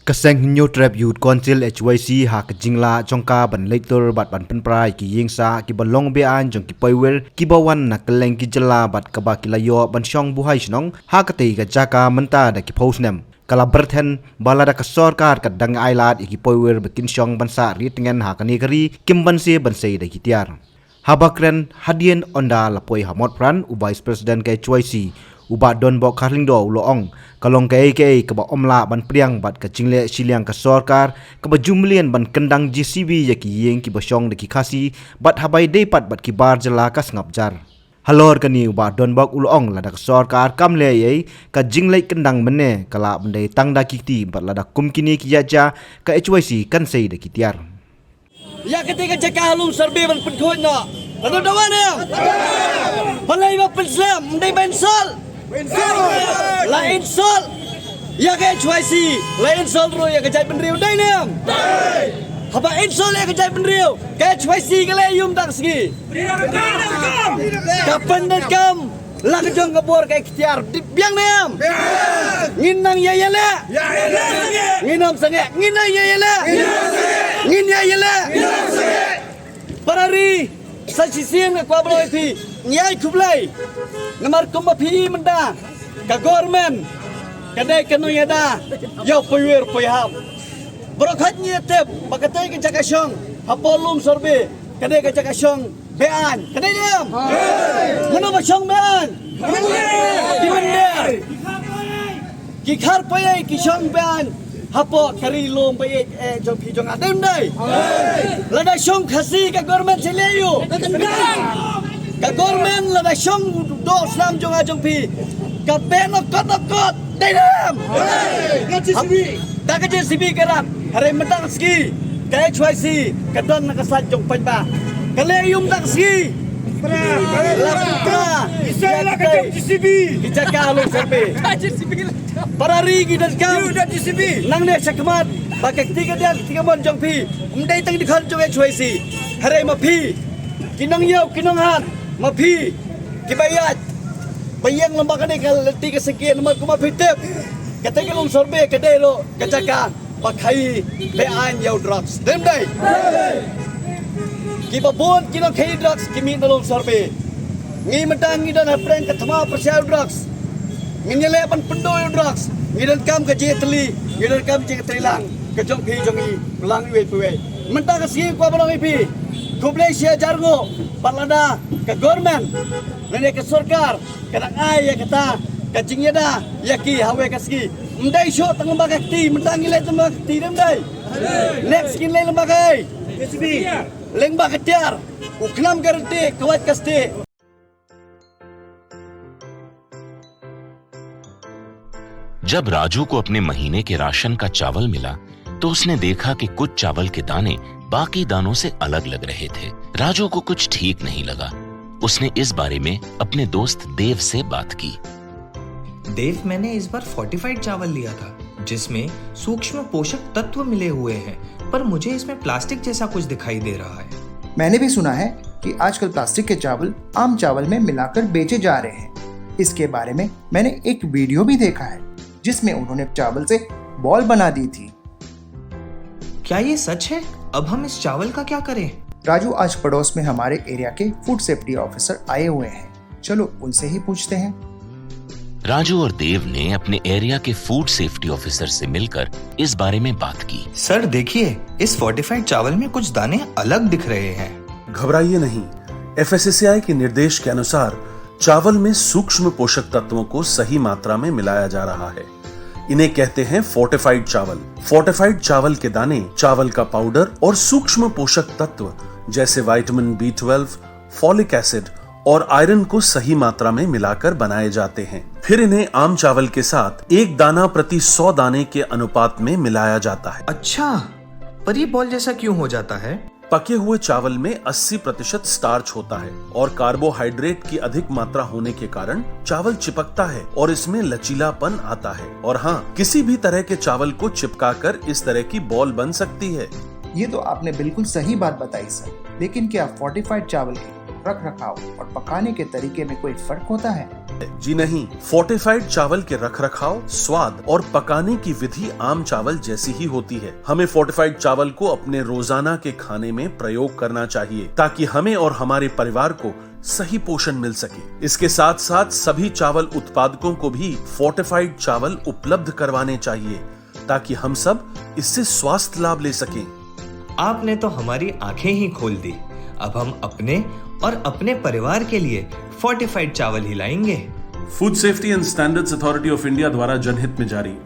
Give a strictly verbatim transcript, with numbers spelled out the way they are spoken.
Ka Seng Hynñiewtrep Youth Council H Y C ha ka jinglah jong ka ban leit tur bad ban pynpra ïa ki ïing sah kiba long beaiñ jong ki poiwir kiba wan na kylleng ki jylla bad kaba ki la ïoh ban shong buhai shnong ha katei ka jaka mynta da ki phew snem. Ka la byrthen ba lada ka sorkar ka dang ailad ïa ki poiwir ba kin shong ban sah ri tngen ha kane ka ri, kim banse ban sei da ki tiar. Haba kren hadien ynda la poi ha Motphran, u Vice President ka H Y C, u Bah Donbok Kharlyngdoh u la ong, ka long kaei kaei kaba ym lah ban pdiang bad ka jingleh shiliang ka sorkar kaba ju mlien ban kyndang J C B ïa ki ïing kiba shong da ki Khasi bad haba ïadei pat bad ki bar jylla ka sngap jar. Halor kane u Bah Donbok u la ong lada ka sorkar kam leh ei ei, ka jingleit kyndang mynne ka lah ban dei tang da ki kti bad lada kum kine ki ïaid jia, ka H Y C kan sei da ki tiar. Ïa kata ka jaka ha Lumsorbeh ban pynkhuid noh. Lada dawa ne? Balei ba pynslem, ym dei ba insult. La insult ïa ka H Y C, la insult ruh ïa ka jaitbynriew, dei ne em? Haba insult ïa ka jaitbynriew, ka H Y C ka leh aïu mynta ka sngi? Ka pyndonkam la ka jong ka bor ka iktiar, dei biang ne em? Ngin nang ïa ïaleh. Ngin ym sangeh. Ngin nang ïa ïaleh. Ngin ïa ïaleh. Para ri, sa shisien nga kwah ban ong ïa phi, ngi ai khublei. Namar kumba phi i mynta, ka government ka dei ka nongïada ïa u poiwir poiham. Baroh khoit ngi ïa tip ba katei ka jaka shong hapoh Lumsorbeh ka dei ka jaka shong beaiñ. Ka dei ne em? Mano ba shong beaiñ? Ki mynder. Ki khar poi ei ki shong beaiñ hapoh ka ri lum ba ïeit eh jong phi jong nga, dei ym dei? Lada shong Khasi ka government sa leh aïu? Ka government lada shong doh snam jong nga jong phi, ka pyndonkam, pyndonkam, dei ne em? Da ka J C B ka rat, hynrei mynta ka sngi ka H Y C ka don na ka sait jong paidbah. Ka leh aïu mynta ka sngi? La pynpra ïa ka J C B ki jaka ha Lumsorbeh. Para ri, ngi donkam nangne shakhmat ba ka kti kadiang, ka kti kamon jong phi ym dei tang dkhot jong H Y C. Hynrei ma phi ki nongïaw ki nonghan, ma phi kiba ïaid ba ïeng lem bad kane ka lynti ka syngkien, namar kumba phi tip, katei ka Lumsorbeh ka dei ruh ka jaka ba khaïi beaiñ ïa u drugs, dei ym dei? Kiba bun ki nongkhaïi drugs ki mih na Lumsorbeh. Ngi mynta ngi don hapdeng ka thma pyrshah ïa u drugs. Ngin ïaleh ban pynduh ïa u drugs. Ngi donkam ka jingïatylli, ngi donkam jingïatreilang ka jong phi jong ngi, lang iwei pa iwei. Mynta ka sngi kwah ban ong ïa phi, khublei shi hajar nguh ba lada ka government lane ka sorkar ka dang ai ïa kata ka jingïada ïa ki ha kawei ka sngi. Ym dei shuh tang lyngba ka kti, mynta ngi leh lyngba ka kti, dei ym dei? Next ngin leh lyngba kaei? Lyngba ka tiar. U khnam ka ryntieh, ka wait ka stieh. जब राजू को अपने महीने के राशन का चावल मिला, तो उसने देखा कि कुछ चावल के दाने बाकी दानों से अलग लग रहे थे। राजू को कुछ ठीक नहीं लगा। उसने इस बारे में अपने दोस्त देव से बात की। देव, मैंने इस बार फोर्टिफाइड चावल लिया था, जिसमें सूक्ष्म पोषक तत्व मिले हुए हैं, पर मुझे इसमें प्लास्टिक जैसा कुछ दिखाई दे रहा है। मैंने भी सुना है कि आजकल प्लास्टिक के चावल आम चावल में मिलाकर बेचे जा रहे हैं। इसके बारे में मैंने एक वीडियो भी देखा है, जिसमें उन्होंने चावल से बॉल बना दी थी। क्या ये सच है? अब हम इस चावल का क्या करें? राजू आज पड़ोस में हमारे एरिया के फूड सेफ्टी ऑफिसर आए हुए हैं, चलो उनसे ही पूछते हैं। राजू और देव ने अपने एरिया के फूड सेफ्टी ऑफिसर से मिलकर इस बारे में बात की। सर, देखिए, इस फोर्टिफाइड चावल में कुछ दाने अलग दिख रहे हैं। घबराइए नहीं, एफएसएसएआई के निर्देश के अनुसार चावल में सूक्ष्म पोषक तत्वों को सही मात्रा में मिलाया जा रहा है। इन्हें कहते हैं फोर्टिफाइड चावल। फोर्टिफाइड चावल के दाने, चावल का पाउडर और सूक्ष्म पोषक तत्व जैसे vitamin B twelve, folic acid और आयरन को सही मात्रा में मिलाकर बनाए जाते हैं। फिर इन्हें आम चावल के साथ एक दाना प्रति सौ दाने के अनुपात में मिलाया जाता है। अच्छा, पर ये बॉल जैसा क्यों हो जाता है? पके हुए चावल में अस्सी प्रतिशत स्टार्च होता है और कार्बोहाइड्रेट की अधिक मात्रा होने के कारण चावल चिपकता है और इसमें लचीलापन आता है। और हाँ, किसी भी तरह के चावल को चिपकाकर इस तरह की बॉल बन सकती है। ये तो आपने बिल्कुल सही बात बताई सर, लेकिन क्या फोर्टिफाइड चावल के रख रखाव और पकाने के तरीके में कोई फर्क होता है? जी नहीं, फोर्टिफाइड चावल के रखरखाव, स्वाद और पकाने की विधि आम चावल जैसी ही होती है। हमें फोर्टिफाइड चावल को अपने रोजाना के खाने में प्रयोग करना चाहिए, ताकि हमें और हमारे परिवार को सही पोषण मिल सके। इसके साथ साथ सभी चावल उत्पादकों को भी फोर्टिफाइड चावल उपलब्ध करवाने चाहिए, ताकि हम सब इससे स्वास्थ्य लाभ ले सकें। आपने तो हमारी आंखें ही खोल दी। अब हम अपने और अपने परिवार के लिए फोर्टिफाइड चावल ही लाएंगे। Food safety and standards authority of India द्वारा जनहित में जारी।